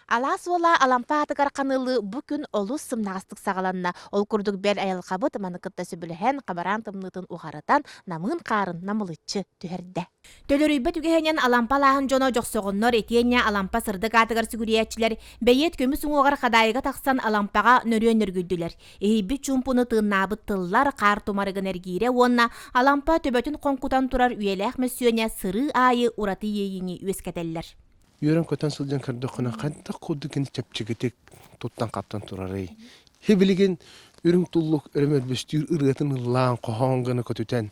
Алаас уола Алампа аатыгар ханыылыы бу күн олус сымнаҕастык саҕаланна. Ол курдук бэл айылҕабыт маны кытта сөбүлэһэн, хабараан тымныытын уҕарытан, намыын хаарын намылыччы түһэрдэ. Төлөрүйбэт үгэһинэн Алампа алааһын дьоно дьохсоҕоннор итиэннэ Алампа сырдык аатыгар сүгүрүйээччилэр бэйиэт көмүс уҥуоҕар Хадаайыга тахсан Алампаҕа нөрүөн нөргүйдүлэр. Иһийбит чуумпуну тыыннаабыт тыллар хаар тумарыгын эргиирэ уонна Алампа төбөтүн хоҥкутан турар үйэлээх мөссүөнэ сырыы аайы ураты иэйиини үөскэтэллэр. Үөрэн-көтөн сылдьан көрдөххүнэ, хайдах курдук кини чэпчэкитик туттан-хаптан турарый? Һи билигин үрүҥ туллук өрөмөлбөстүүр ырыатын ыллаан, хоһоон гына көтүтэн,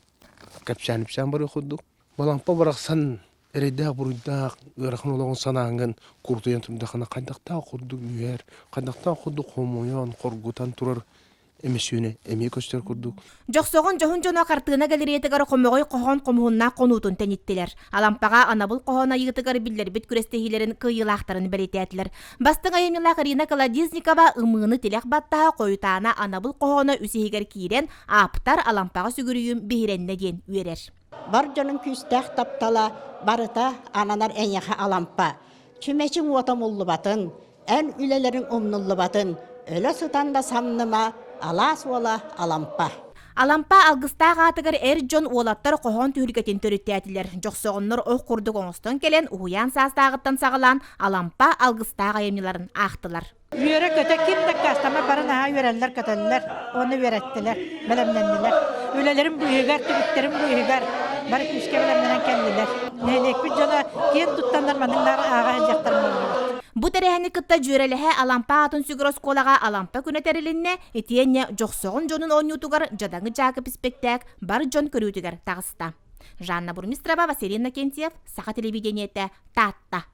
кэпсээн-ипсээн барыах курдук. Балампа барахсан эрэйдээх-буруйдаах ыарахан олоҕун санааҥҥын курутуйан турдахына хайдахтаах курдук үөр, хайдахтаах курдук хомойон, хоргутан турар эмисүөнэ эмиэ көстөр курдук. Дьохсоҕон дьоһун дьоно хартыына галереятыгар хомоҕой хоһоон хомуһуннаах хонуутун тэниттилэр. Алампаҕа анабыл хоһоон айыытыгар биллэрбит күрэстэһиилэрин кыайыылаахтарын бэлиэтээтилэр. Бастыҥ айымньылаах Ирина Колодезникова ымыыны тилэх баттаһа хойутаана анабыл хоһооно үс иһигэр киирэн, ааптар Алампаҕа сүгүрүйүүм биһирэннэ диэн үөрэр. Бар дьонун күүстээх таптала барыта ананар эйиэхэ Алампа. Чүмэчиҥ уота умуллубатын, Эн үлэлэриҥ умнуллубатын, өлө сытан да самныма, алаас уола Алампа. Алампа алгыстаах аатыгар эр дьон уолаттар хоһоон түһүлгэтин төрүттээтилэр. Дьохсоҕоннор ох курдук оҥостон кэлэн, уһуйаан саастааҕыттан саҕалаан Алампа алгыстаах айымньыларын аахтылар. Үөрэ-көтө ким да аккаастаммат бары наһаа үөрэллэр-көтөллөр уонна үөрэттилэр, бэлэмнэннилэр. Үлэлэрин быыһыгар, түбүктэрин быыһыгар бары күүскэ бэлэмнэнэн кэллилэр. Нэһилиэкпит дьоно киэн туттаннар маннык ааҕа сылдьахтар буоллубут. Бу тэрээһини кытта дьүөрэлэһэ Алампа аатын сүгэр оскуолаҕа Алампа күнэ тэрилиннэ, итиэннэ Дьохсоҕон дьонун оонньуутугар Дьадаҥы Дьаакып испэктээк бар дьон көрүүтүгэр таҕыста. Жанна Бурмистрова, Василий Иннокентьев, Саха телевидениетэ, Таатта.